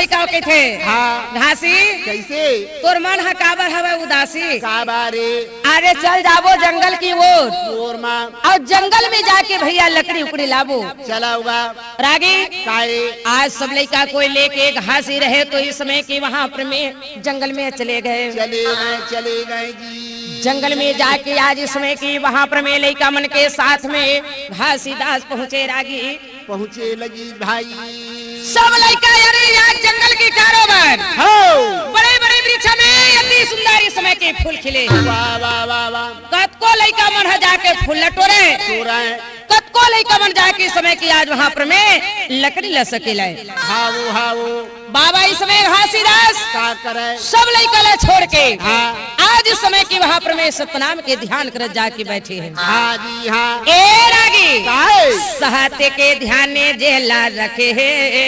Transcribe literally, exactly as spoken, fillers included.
लइका कहिथे, हाँ। घासी, कइसे? तोर मन ह काबर हवय उदासी? काबर रे? अरे चल जाबो जंगल की ओर। ओर मा। अउ जंगल में जाके भइया लकड़ी उकड़ी लाबो। चला होगा। रागी, काहे? आज सब लइका कोई लेके घासी रहे तो इस समय के वहां पर में जंगल में चले गए। चले गए, चले गए जी। जंगल में जाके आज इस समय की वहां पर में लइका मन के साथ में घासीदास पहुंचे रागी। पहुंचे लगी भाई। सब लइका, अरे यार, जंगल की कारोबार। हो। बड़े-बड़े वृक्ष में अति सुंदर इस समय के फूल खिले। वाह, वाह, वाह, वाह। कतको लइका मन ह जाके फूल ल टोरे। टोरे। कतको लइका मन जाके इस समय की आज वहां पर में लकड़ी ल सकेला। हावो, हावो। बाबा इस समय घासीदास का करे? सब लइका ल छोड़ के हाँ। आज इस समय की वहां पर में सतनाम के ध्यान करत जाके बैठे हैं। हाँ जी, हाँ। ए रागी, काहे? सहत के ध्यान जेला रखे हे।